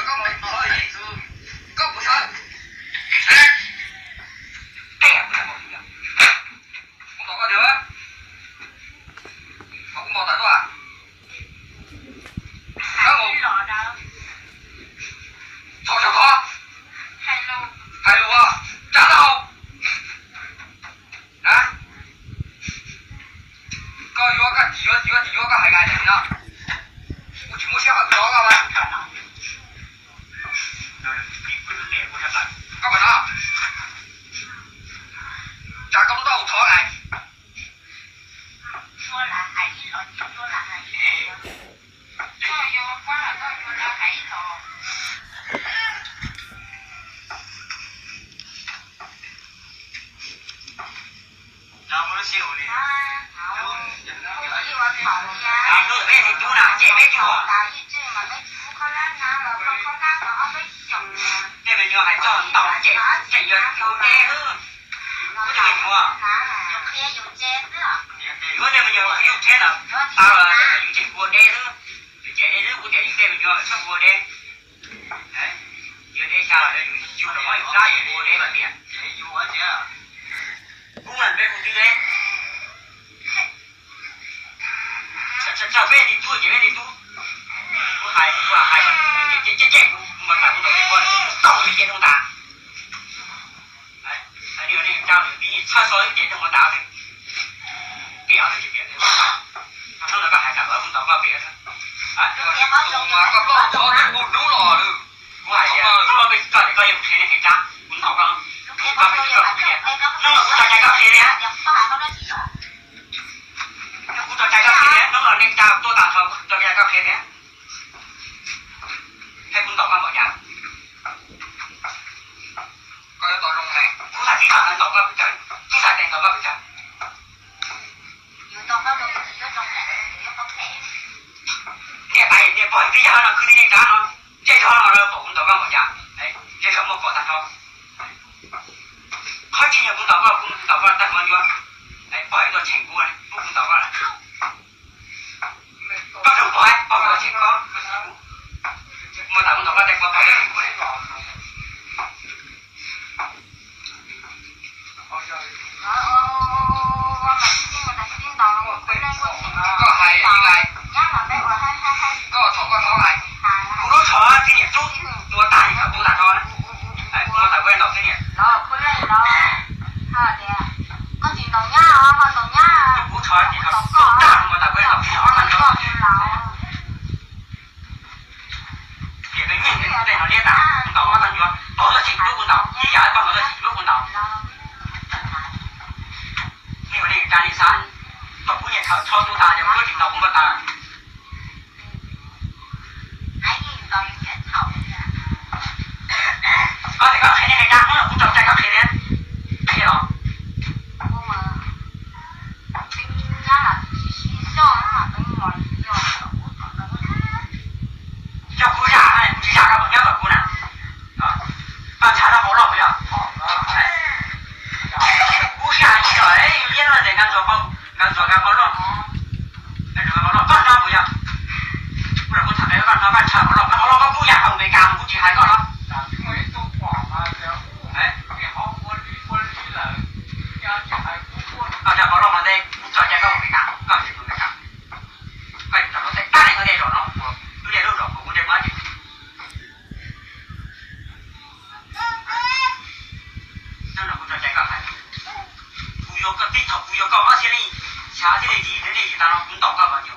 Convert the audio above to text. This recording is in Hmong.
Koj mus, koj mus, koj mus sawv. Kuv tom koj tiag, kuv mus tawm tuaj. Koj mus. Txhob txhob hais lus, tsa tau. Koj yuav, koj tsis yuav, tsis yuav, tsis yuav, koj hais nkaus li no. Kuv tsis muaj siab hawm rov koj mas. Koj mas no, tsa koj lub taub hau thov lais. Peb txiv tub na, ces peb tug, tej me nyuam hais txog ntaus ces tseem yog yus deb xwb. Kuv tej me nyuam, yuav tej me nyuam yus tsheb na, tau los yus tseem ua deb xwb. Yus tseem deb xwb, kuv tias yus tej me nyuam txhob ua deb. Yus deb xya los yus, yus los muab yus dab yus ua deb mas tias, kuv mas peb kuv twb deb. Txawm peb txiv tub ces peb txiv tub, kuv hais kuv hais, ces ces kuv mus tawm kuv ntawm tej ko, tau li ces zoo tas. Hais li nej tsa nws tib txhawj xyov ces zoo tas li, piam tsis piam li. Hnub no koj hais tas kuv ntaus koj pem, tus mas koj plaub hau thov tus kuv hnub los lawm. Kuv hais tias hnub no peb koj tias koj yuav mus qhia nej qhia rab, kuv ntaus koj, koj pem koj qhia, hnub no kuv tso cai koj qhia li. Hnub kuv tso cai koj qhia li, hnub no nej tsa tuaj tag nrho kuv tso cai koj qhia li. Thiab kuv ntaus koj npaum cas? Koj yuav tau zoo ne, kuv txhais tib tag ntaus koj pes tsawg, kuv txhais tes ntaus koj pes tsawg? Niaj tais niaj pog twb yog no khwv tib neeg rab no, zej zog no lawm pom kuv ntaus koj npaum cas? Zej zog muaj pom tag nrho. Qhov tsis yog kuv ntaus koj, kuv ntaus koj tag nrho ncua, pog tuaj tsheej kuv, kuv ntaus koj. Koj tus pog, pog tuaj tsheej koj, muaj tas kuv ntaus koj tag nrho, pog tuaj tsheej kuv. Koj hais li lais, koj thov koj thov hais, kuv lub tsho thiab niam tub, tua tag li koj tus tag nrho na. Kuv mus tawm kuv ntaus thiab niam, kuv tsho ces tua tag mus tawm kuv ntaus thiab niam ob tag nrho. Tias peb nyiag tej no liab tas, kuv ntaus ob tag nrho, pog tuaj tsheej tub kuv ntaus, ib yam pog tuaj tsheej tub kuv ntaus. Nej ua nej tsa nej xav, thaum kuv niam txhawj txhua tus tas ces kuv tsis ntaus kuv npawg tas. Koj tias koj qhia nej qhia rab, hnub no kuv tso cai koj qhia thiab, qhia los. Yog kuv zam, kuv tsis zam koj kom nyob kom kuv na. Koj ntshav rau hauv loj puas yog? Kuv zam ib yam li liab no ces nkag ntxuav, nkag ntxuav nkag hauv loj. Nkag ntxuav nkag hauv loj, koj nyob puas yog? Kuv los kuv tham pem koj no, koj ntshav hauv loj, hauv loj koj kuj yam hauv Amelikas mas kuv tsis hais koj los. Koj ntshav hauv loj mas tej kuv tso cai koj Amelikas, koj tsis Amelikas. Koj tso tej tab li koj tej zos no, lub liaj lub zos kuv kuv tej muab ces Hnub no kuv tso cai koj hais, kuv yuav koj tib thaum kuv yuav koj ob txhiab leej, xya txhiab leej yim, nej yim tas no kuv ntaus koj kom ncu.